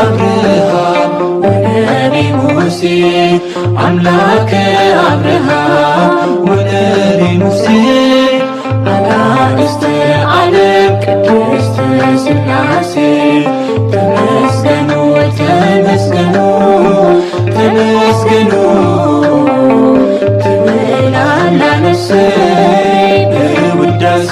አብርሃም ወነቢ ሙሴ፣ አምላከ አብርሃም ወነቢ ሙሴ፣ አጋእዝተ ዓለም ቅድስት ሥላሴ፣ ተመስገኑ፣ ተመስገኑ፣ ተመስገኑ ትብል ኣላ ነፍሰይ በውዳሴ።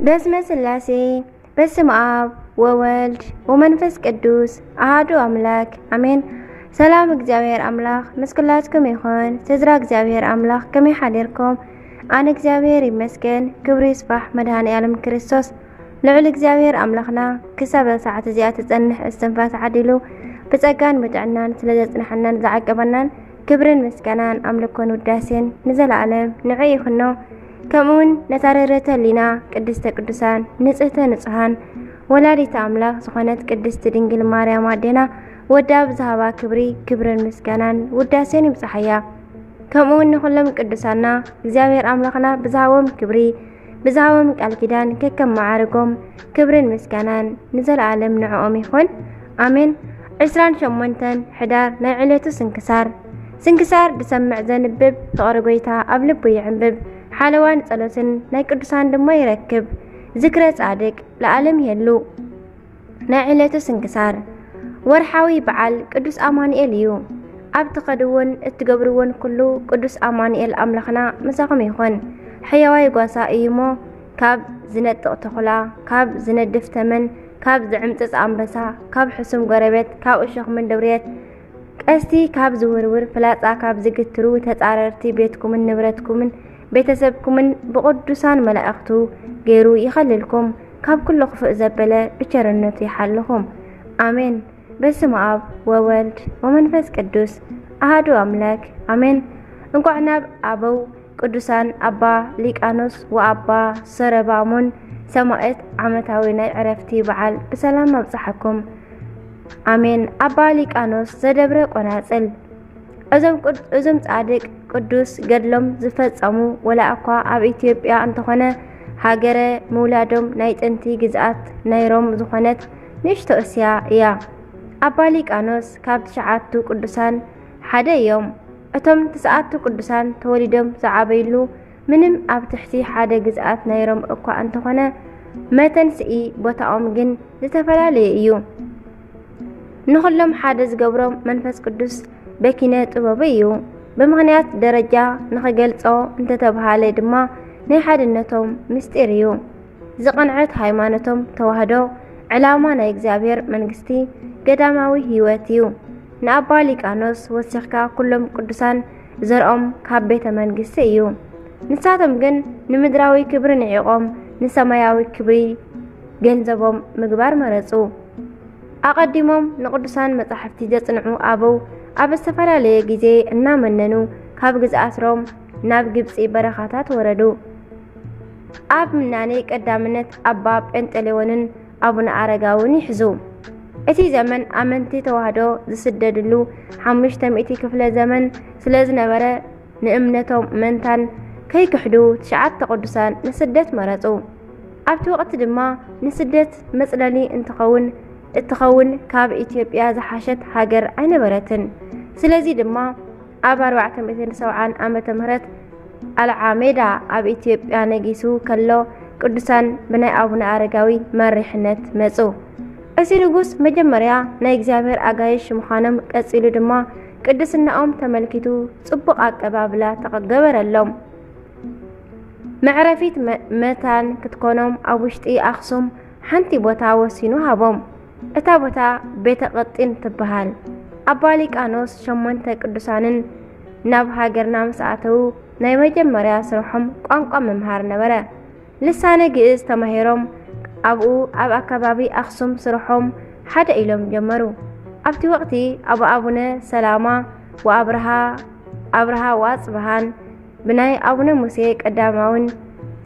በስመ ሥላሴ፣ በስመ አብ ወወልድ ወመንፈስ ቅዱስ አሐዱ አምላክ አሜን። ሰላም እግዚኣብሔር ኣምላኽ ምስ ኩላትኩም ይኹን። ስድራ እግዚኣብሔር ኣምላኽ ከመይ ሓዲርኩም? ኣነ እግዚኣብሔር ይመስገን፣ ክብሪ ይስፋሕ መድኃኔ ዓለም ክርስቶስ። ልዑል እግዚኣብሔር ኣምላኽና ክሳብ እዛ ሰዓት እዚኣ ትጸንሕ እስትንፋስ ዓዲሉ ብጸጋን ብጥዕናን ስለ ዘጽንሐናን ዝዓቀበናን ክብርን ምስጋናን ኣምልኮን ውዳሴን ንዘለዓለም ንዑ ይኹኖ። ከምኡውን ነታ ርህርህተ ህሊና ቅድስተ ቅዱሳን ንጽህተ ንጹሃን ወላዲተ ኣምላኽ ዝኾነት ቅድስቲ ድንግል ማርያም ኣዴና ወዳ ብዝሃባ ክብሪ ክብርን ምስጋናን ውዳሴን ይብጽሓያ። ከምኡውን ንኹሎም ቅዱሳና እግዚኣብሔር ኣምላኽና ብዝሃቦም ክብሪ ብዝሃቦም ቃል ኪዳን ከከም መዓርጎም ክብርን ምስጋናን ንዘለዓለም ንዕኦም ይኹን። ኣሜን። ዕስራን ሸሞንተን ሕዳር ናይ ዕለቱ ስንክሳር። ስንክሳር ዝሰምዕ ዘንብብ ፍቕሪ ጐይታ ኣብ ልቡ ይዕንብብ። ሓለዋን ጸሎትን ናይ ቅዱሳን ድማ ይረክብ። ዝክረ ጻድቅ ለዓለም ይሄሉ። ናይ ዕለቱ ስንክሳር። ወርሓዊ በዓል ቅዱስ ኣማኑኤል እዩ። ኣብ ትኸድዎን እትገብርዎን ኩሉ ቅዱስ ኣማኑኤል ኣምላኽና ምሳኹም ይኹን። ሕያዋይ ጓሳ እዩ እሞ፣ ካብ ዝነጥቕ ተኹላ፣ ካብ ዝነድፍ ተመን፣ ካብ ዝዕምጽጽ ኣንበሳ፣ ካብ ሕሱም ጎረቤት፣ ካብ እሾኽ መንደብርየት፣ ቀስቲ ካብ ዝውርውር፣ ፍላጻ ካብ ዝግትሩ ተጻረርቲ ቤትኩምን ንብረትኩምን ቤተሰብኩምን ብቕዱሳን መላእኽቱ ገይሩ ይኸልልኩም፣ ካብ ኩሉ ክፉእ ዘበለ ብቸርነቱ ይሓልኹም። ኣሜን። በስመ ኣብ ወወልድ ወመንፈስ ቅዱስ ኣሃዱ ኣምላክ ኣሜን። እንኳዕ ናብ ኣበው ቅዱሳን ኣባ ሊቃኖስ ወኣባ ሰረባሞን ሰማዕት ዓመታዊ ናይ ዕረፍቲ በዓል ብሰላም ኣብጽሓኩም። ኣሜን። ኣባ ሊቃኖስ ዘደብረ ቆናጽል። እዞም ቅድ-፣ እዞም ጻድቅ ቅዱስ ገድሎም ዝፈጸሙ ወላ እኳ ኣብ ኢትዮጵያ እንተኾነ ሃገረ ምውላዶም ናይ ጥንቲ ግዝኣት ናይ ሮም ዝኾነት ንእሽቶ እስያ እያ። ኣባ ሊቃኖስ ካብ ትሽዓቱ ቅዱሳን ሓደ እዮም። እቶም ትስዓቱ ቅዱሳን ተወሊዶም ዝዓበይሉ ምንም ኣብ ትሕቲ ሓደ ግዝኣት ናይ ሮም እኳ እንተኾነ፣ መተንስኢ ቦታኦም ግን ዝተፈላለየ እዩ። ንኹሎም ሓደ ዝገብሮም መንፈስ ቅዱስ በኪነ ጥበቡ እዩ። ብምኽንያት ደረጃ ንኽገልጾ እንተተብሃለ ድማ ናይ ሓድነቶም ምስጢር እዩ። ዝቐንዐት ሃይማኖቶም ተዋህዶ ዕላማ ናይ እግዚኣብሔር መንግስቲ ገዳማዊ ህይወት እዩ። ንኣባ ሊቃኖስ ወሲኽካ ኩሎም ቅዱሳን ዘርኦም ካብ ቤተ መንግስቲ እዩ። ንሳቶም ግን ንምድራዊ ክብሪ ንዒቖም ንሰማያዊ ክብሪ ገንዘቦም ምግባር መረጹ። ኣቐዲሞም ንቅዱሳን መጻሕፍቲ ዘጽንዑ ኣበው ኣብ ዝተፈላለየ ግዜ እናመነኑ ካብ ግዝኣት ሮም ናብ ግብጺ በረኻታት ወረዱ። ኣብ ምናኔ ቀዳምነት ኣባ ጴንጠሌዎንን ኣቡነ ኣረጋውን ይሕዙ። እቲ ዘመን ኣመንቲ ተዋህዶ ዝስደድሉ ሓሙሽተ ሚእቲ ክፍለ ዘመን ስለ ዝነበረ፣ ንእምነቶም መንታን ከይክሕዱ ትሽዓተ ቅዱሳን ንስደት መረጹ። ኣብቲ ወቕቲ ድማ ንስደት መጽለሊ እንትኸውን፣ እትኸውን ካብ ኢትዮጵያ ዝሓሸት ሃገር ኣይነበረትን። ስለዚ ድማ ኣብ ኣርባዕተ ሚእትን ሰብዓን ዓመተ ምህረት ኣልዓሜዳ ኣብ ኢትዮጵያ ነጊሱ ከሎ ቅዱሳን ብናይ ኣቡነ ኣረጋዊ መሪሕነት መጹ። እዚ ንጉስ መጀመርያ ናይ እግዚኣብሔር ኣጋይሽ ምዃኖም፣ ቀጺሉ ድማ ቅድስናኦም ተመልኪቱ ጽቡቕ ኣቀባብላ ተገበረሎም። መዕረፊት መ-፣ መታን ክትኮኖም ኣብ ውሽጢ ኣኽሱም ሓንቲ ቦታ ወሲኑ ሃቦም። እታ ቦታ ቤተ ቐጢን ትበሃል። ኣባ ሊቃኖስ ሸሞንተ ቅዱሳንን ናብ ሃገርና ምስ ኣተዉ ናይ መጀመርያ ስርሖም ቋንቋ ምምሃር ነበረ። ልሳነ ግእዝ ተማሂሮም ኣብኡ ኣብ ኣከባቢ ኣኽሱም ስርሖም ሓደ ኢሎም ጀመሩ። ኣብቲ ወቕቲ ኣብ ኣቡነ ሰላማ ወኣብርሃ፣ ኣብርሃ ወኣጽብሃን ብናይ ኣቡነ ሙሴ ቀዳማውን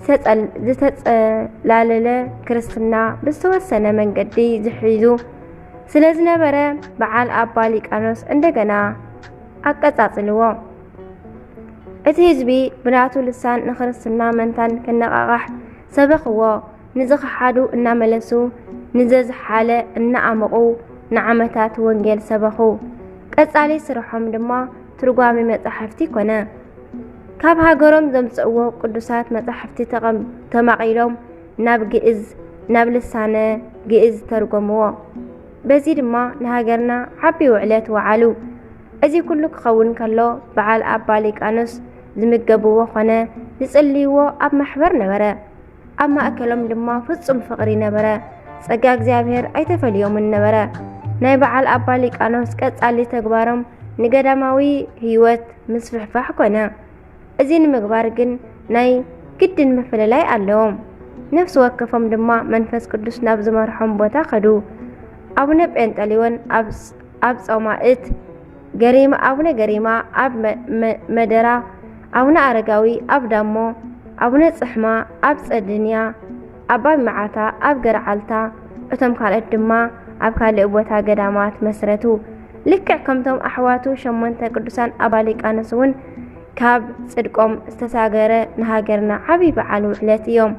ዝተጸል-፣ ዝተጸላለለ ክርስትና ብዝተወሰነ መንገዲ ዝሒዙ ስለ ዝነበረ በዓል ኣባ ሊቃኖስ እንደገና ኣቀጻጽልዎ። እቲ ህዝቢ ብናቱ ልሳን ንክርስትና መንታን ክነቓቓሕ ሰበኽዎ። ንዝኸሓዱ እናመለሱ፣ ንዘዝሓለ እናኣመቑ ንዓመታት ወንጌል ሰበኹ። ቀጻሊ ስርሖም ድማ ትርጓሜ መጻሕፍቲ ኮነ። ካብ ሃገሮም ዘምጽእዎ ቅዱሳት መጻሕፍቲ ተቐም-፣ ተማቒሎም ናብ ግእዝ፣ ናብ ልሳነ ግእዝ ተርጎምዎ። በዚ ድማ ንሃገርና ዓቢ ውዕለት ወዓሉ። እዚ ኩሉ ክኸውን ከሎ፣ በዓል ኣባ ሊቃኖስ ዝምገብዎ ኾነ ዝጽልይዎ ኣብ ማሕበር ነበረ። ኣብ ማእከሎም ድማ ፍጹም ፍቕሪ ነበረ። ጸጋ እግዚኣብሔር ኣይተፈልዮምን ነበረ። ናይ በዓል ኣባ ሊቃኖስ ቀጻሊ ተግባሮም ንገዳማዊ ህይወት ምስፍሕፋሕ ኮነ። እዚ ንምግባር ግን ናይ ግድን ምፍልላይ ኣለዎም። ነፍሲ ወከፎም ድማ መንፈስ ቅዱስ ናብ ዝመርሖም ቦታ ከዱ። ኣቡነ ጴንጠሊዮን ኣብ ስ-፣ ኣብ ጾማእት፣ ገሪማ፣ ኣቡነ ገሪማ ኣብ መ-፣ መ-፣ መደራ፣ ኣቡነ ኣረጋዊ ኣብ ዳሞ፣ ኣቡነ ጽሕማ ኣብ ጸድንያ፣ ኣባ መዓታ ኣብ ገርዓልታ፣ እቶም ካልኦት ድማ ኣብ ካልእ ቦታ ገዳማት መስረቱ። ልክዕ ከምቶም ኣሕዋቱ ሸሞንተ ቅዱሳን ኣባ ሊቃኖስ እውን ካብ ጽድቆም ዝተሳገረ ንሃገርና ዓቢ በዓል ውዕለት እዮም።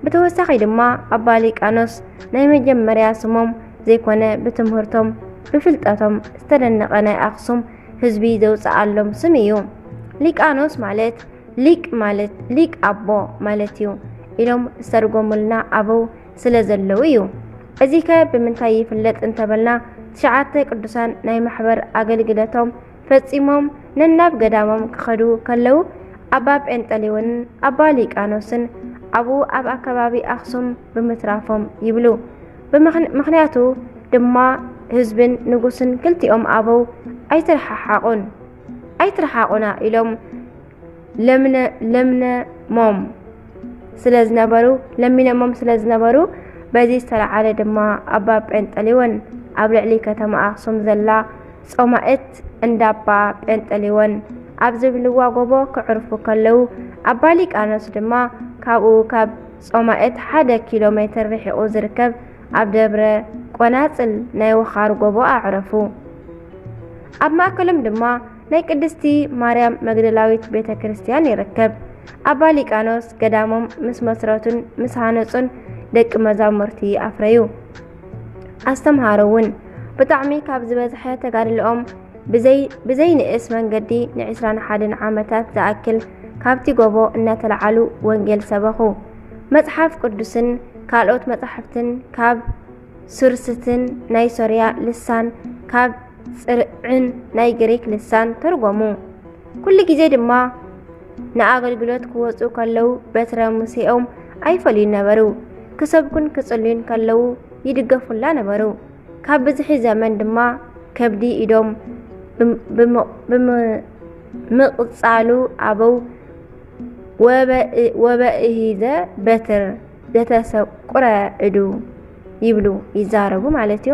ብተወሳኺ ድማ ኣባ ሊቃኖስ ናይ መጀመርያ ስሞም ዘይኮነ ብትምህርቶም ብፍልጠቶም ዝተደነቐ ናይ ኣኽሱም ህዝቢ ዘውፅኣሎም ስም እዩ። ሊቃኖስ ማለት ሊቅ ማለት ሊቅ ኣቦ ማለት እዩ ኢሎም ዝተርጎሙልና ኣበው ስለ ዘለዉ እዩ። እዚከ ብምንታይ ይፍለጥ እንተበልና፣ ትሽዓተ ቅዱሳን ናይ ማሕበር ኣገልግሎቶም ፈጺሞም ነናብ ገዳሞም ክኸዱ ከለዉ፣ ኣባ ጴንጠሌዎንን ኣባ ሊቃኖስን ኣብኡ ኣብ ኣከባቢ ኣኽሱም ብምትራፎም ይብሉ። ብምኽን-፣ ምኽንያቱ ድማ ህዝብን ንጉስን ክልቲኦም ኣበው ኣይትረሓሓቑን፣ ኣይትረሓቑና ኢሎም ለምነ-፣ ለምነሞም ስለ ዝነበሩ፣ ለሚነሞም ስለ ዝነበሩ፣ በዚ ዝተለዓለ ድማ ኣባ ጴንጠሌዎን ኣብ ልዕሊ ከተማ ኣኽሱም ዘላ ጾማእት እንዳባ ጴንጠሌዎን ኣብ ዝብልዋ ጎቦ ክዕርፉ ከለዉ፣ ኣባ ሊቃኖስ ድማ ካብኡ ካብ ጾማእት ሓደ ኪሎ ሜትር ርሒቑ ዝርከብ ኣብ ደብረ ቆናጽል ናይ ወኻር ጎቦ ኣዕረፉ። ኣብ ማእከሎም ድማ ናይ ቅድስቲ ማርያም መግደላዊት ቤተ ክርስቲያን ይርከብ። ኣባ ሊቃኖስ ገዳሞም ምስ መስረቱን ምስ ሃነጹን ደቂ መዛሙርቲ ኣፍረዩ። ኣስተምሃሩ እውን። ብጣዕሚ ካብ ዝበዝሐ ተጋድልኦም ብዘይ-፣ ብዘይንእስ መንገዲ ንዕስራን ሓደን ዓመታት ዝኣክል ካብቲ ጎቦ እናተለዓሉ ወንጌል ሰበኹ። መጽሓፍ ቅዱስን ካልኦት መጻሕፍትን ካብ ሱርስትን ናይ ሶርያ ልሳን፣ ካብ ጽርዕን ናይ ግሪክ ልሳን ተርጎሙ። ኩሉ ግዜ ድማ ንኣገልግሎት ክወጹ ከለዉ በትረ ሙሴኦም ኣይፈልዩን ነበሩ። ክሰብኩን ክጽልዩን ከለዉ ይድገፉላ ነበሩ። ካብ ብዝሒ ዘመን ድማ ከብዲ ኢዶም ብም-፣ ብም-፣ ብምቕጻሉ ኣበው ወበ-፣ ወበእሂዘ በትር ዘተሰቁረ እዱ ይብሉ፣ ይዛረቡ ማለት እዩ።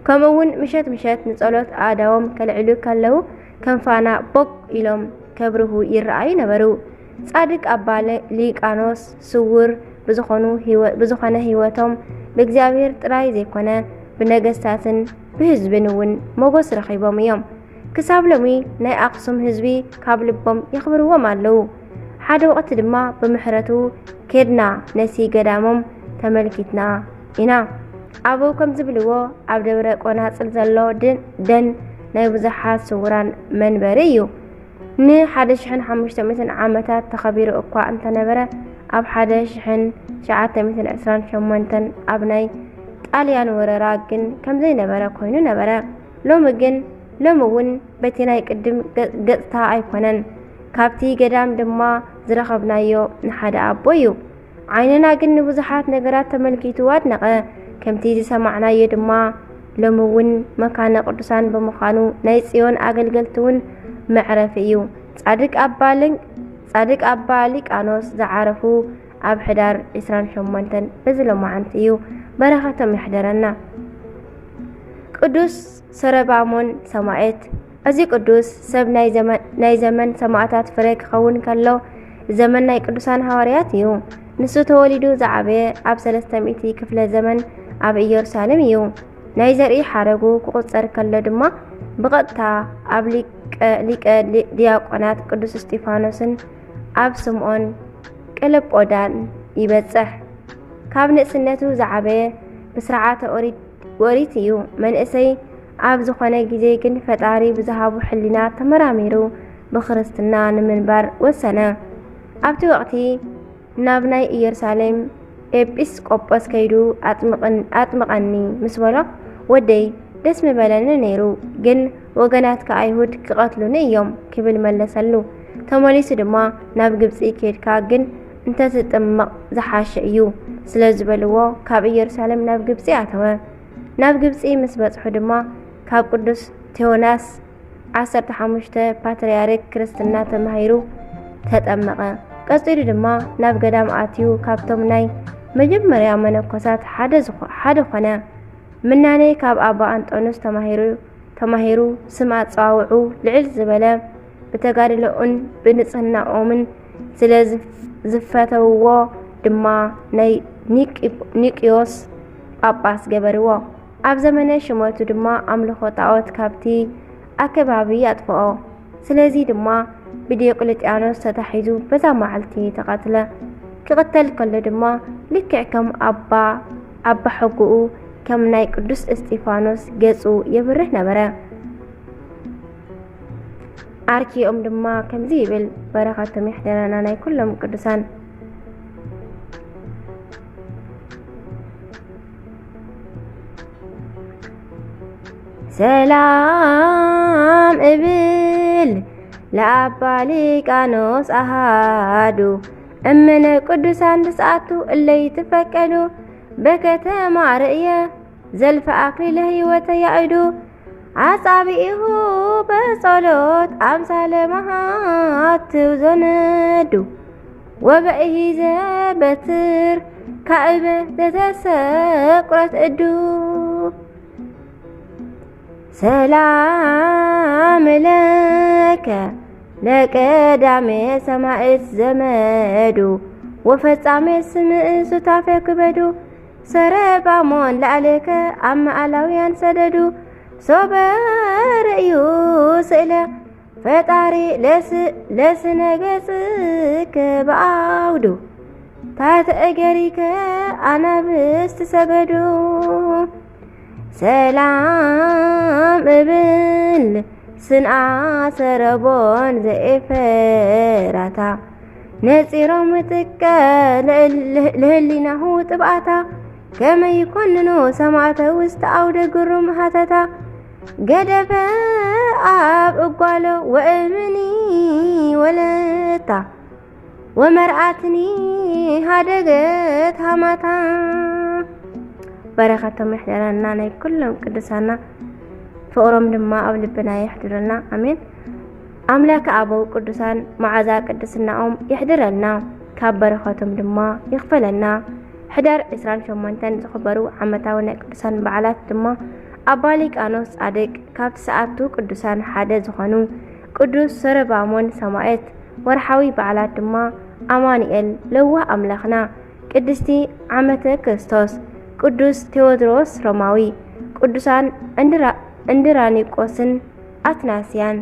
ከምኡ እውን ምሸት ምሸት ንጸሎት ኣእዳዎም ከልዕሉ ከለዉ ከም ፋና ቦግ ኢሎም ከብርሁ ይረኣዩ ነበሩ። ጻድቅ ኣባ ለ-፣ ሊቃኖስ ስውር ብዝኾኑ ህይወ-፣ ብዝኾነ ህይወቶም ብእግዚኣብሔር ጥራይ ዘይኮነ ብነገስታትን ብህዝብን እውን ሞገስ ረኺቦም እዮም። ክሳብ ሎሚ ናይ ኣኽሱም ህዝቢ ካብ ልቦም የኽብርዎም ኣለዉ። ሓደ ወቕቲ ድማ ብምሕረቱ ኬድና ነቲ ገዳሞም ተመልኪትና ኢና። ኣበው ከም ዝብልዎ ኣብ ደብረ ቆናጽል ዘሎ ድ-፣ ደን ናይ ብዙሓት ስውራን መንበሪ እዩ። ንሓደ ሽሕን ሓሙሽተ ሚእትን ዓመታት ተኸቢሩ እኳ እንተነበረ፣ ኣብ ሓደ ሽሕን ትሽዓተ ሚእትን ዕስራን ሸሞንተን ኣብ ናይ ጣልያን ወረራ ግን ከም ዘይነበረ ኮይኑ ነበረ። ሎሚ ግን፣ ሎሚ እውን በቲ ናይ ቅድም ገ-፣ ገጽታ ኣይኮነን። ካብቲ ገዳም ድማ ዝረኸብናዮ ንሓደ ኣቦ እዩ። ዓይንና ግን ንብዙሓት ነገራት ተመልኪቱ ኣድነቐ። ከምቲ ዝሰማዕናዮ ድማ፣ ሎሚ እውን መካነ ቅዱሳን ብምዃኑ ናይ ጽዮን ኣገልገልቲ እውን መዕረፊ እዩ። ጻድቅ ኣባ ልን-፣ ጻድቅ ኣባ ሊቃኖስ ዝዓረፉ ኣብ ሕዳር ዕስራን ሸሞንተን በዚ ሎማዓንቲ እዩ። በረኸቶም ይሕደረና። ቅዱስ ሰረባሞን ሰማዕት። እዚ ቅዱስ ሰብ ናይ ዘመን፣ ናይ ዘመን ሰማዕታት ፍረ ክኸውን ከሎ፣ ዘመን ናይ ቅዱሳን ሃዋርያት እዩ። ንሱ ተወሊዱ ዝዓበየ ኣብ ሰለስተ ሚእቲ ክፍለ ዘመን ኣብ ኢየሩሳሌም እዩ። ናይ ዘርኢ ሓረጉ ክቑጸር ከሎ ድማ፣ ብቐጥታ ኣብ ሊቀ፣ ሊቀ ዲ-፣ ዲያቆናት ቅዱስ እስጢፋኖስን ኣብ ስምዖን ቀለጶዳን ይበጽሕ። ካብ ንእስነቱ ዝዓበየ ብስርዓተ ኦሪት፣ ኦሪት እዩ። መንእሰይ ኣብ ዝኾነ ግዜ ግን ፈጣሪ ብዝሃቡ ሕሊና ተመራሚሩ ብክርስትና ንምንባር ወሰነ። ኣብቲ ወቕቲ ናብ ናይ ኢየሩሳሌም ኤጲስቆጶስ ከይዱ ኣጥምቕን-፣ ኣጥምቐኒ ምስ በሎ፣ "ወደይ ደስ ምበለኒ ነይሩ፣ ግን ወገናትካ ኣይሁድ ክቐትሉኒ እዮም" ክብል መለሰሉ። ተመሊሱ ድማ፣ "ናብ ግብጺ ከይድካ ግን እንተትጥመቕ ዝሓሸ እዩ" ስለ ዝበልዎ፣ ካብ ኢየሩሳሌም ናብ ግብጺ ኣተወ። ናብ ግብጺ ምስ በጽሑ ድማ፣ ካብ ቅዱስ ቴዎናስ ዓሰርተ ሓሙሽተ ፓትርያርክ ክርስትና ተማሂሩ ተጠመቐ። ቀጺሉ ድማ ናብ ገዳም ኣትዩ ካብቶም ናይ መጀመርያ መነኮሳት ሓደ ዝኾ-፣ ሓደ ኾነ። ምናኔ ካብ ኣባ ኣንጦንዮስ ተማሂሩ፣ ተማሂሩ ስም ኣጸዋውዑ ልዕል ዝበለ ብተጋድሎኡን ብንጽህናኦምን ስለ ዝፍ-፣ ዝፈተውዎ ድማ ናይ ኒቂ-፣ ኒቅዮስ ጳጳስ ገበርዎ። ኣብ ዘመነ ሽመቱ ድማ ኣምልኾ ጣዖት ካብቲ ኣከባቢ ኣጥፍኦ። ስለዚ ድማ ብዲዮቅልጥያኖስ ተታሒዙ በዛ መዓልቲ ተቐትለ። ክቕተል ከሎ ድማ ልክዕ ከም ኣባ፣ ኣባ ሕጉኡ ከም ናይ ቅዱስ እስጢፋኖስ ገጹ የብርህ ነበረ። ኣርኪኦም ድማ ከምዚ ይብል፣ በረኸቶም ይሕደረና ናይ ኩሎም ቅዱሳን። ሰላም እብል ለኣባ ሊቃኖስ ኣሃዱ፣ እምነ ቅዱሳን ትስኣቱ እለይ ትፈቀዱ፣ በከተማ ርእየ ዘልፈ ኣክሊለ ህይወተ ያእዱ፣ ኣጻብኢሁ በጸሎት ኣምሳለ መሃትው ዘነዱ፣ ወበእሂ ዘበትር ካእበ ዘተሰቁረት እዱ። ሰላም ለከ ለቀዳሜ ሰማዕት ዘመዱ፣ ወፈጻሜ ስምዕ ሱታፌ ክበዱ፣ ሰረባሞን ላዕሌከ ኣማኣላውያን ሰደዱ፣ ሶበ ርእዩ ስእለ ፈጣሪ ለስ-፣ ለስነ ገጽከ ብኣውዱ፣ ታሕቲ እገሪከ ኣናብስት ሰገዱ። ሰላም እብል ስንዓ ሰረቦን ዘኤፈራታ፣ ነጺሮም ጥቀ ለህሊናሁ ጥብኣታ፣ ከመይ ይኮንኑ ሰማዕተ ውስተ ኣውደ ግሩም ሃተታ፣ ገደፈ ኣብ እጓሎ ወእምኒ ወለታ፣ ወመርኣትኒ ሃደገት ሃማታ። በረኸቶም ይሕደረና ናይ ኩሎም ቅዱሳና፣ ፍቕሮም ድማ ኣብ ልብና ይሕድረልና። ኣሜን። ኣምላከ ኣበው ቅዱሳን መዓዛ ቅድስናኦም ይሕድረልና፣ ካብ በረኸቶም ድማ ይኽፈለና። ሕዳር ዕስራን ሸሞንተን ዝኽበሩ ዓመታዊ ናይ ቅዱሳን በዓላት ድማ ኣባ ሊቃኖስ ጻድቅ ካብ ተስዓቱ ቅዱሳን ሓደ ዝኾኑ፣ ቅዱስ ሰረባሞን ሰማዕት። ወርሓዊ በዓላት ድማ ኣማኑኤል ለዋህ ኣምላኽና፣ ቅድስቲ ዓመተ ክርስቶስ፣ ቅዱስ ቴዎድሮስ ሮማዊ፣ ቅዱሳን እንድራ-፣ እንድራኒቆስን ኣትናስያን።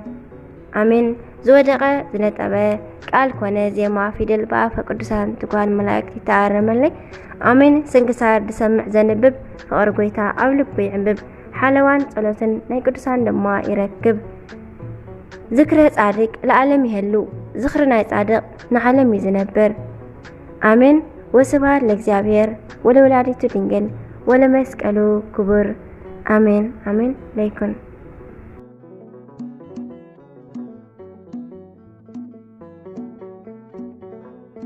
ኣሜን። ዝወደቐ ዝነጠበ ቃል ኮነ ዜማ ፊደል ብኣፈ ቅዱሳን ትጓን መላእክት ይተኣረመለይ። ኣሜን። ስንክሳር ዝሰምዕ ዘንብብ ፍቕሪ ጎይታ ኣብ ልቡ ይዕንብብ። ሓለዋን ጸሎትን ናይ ቅዱሳን ድማ ይረክብ። ዝክረ ጻድቅ ለዓለም ይሄሉ፣ ዝኽሪ ናይ ጻድቅ ንዓለም እዩ ዝነብር። ኣሜን። ወስብሐት ለእግዚኣብሔር ወለወላዲቱ ድንግል ወለመስቀሉ ክቡር። ኣሜን፣ ኣሜን። ለይኩን።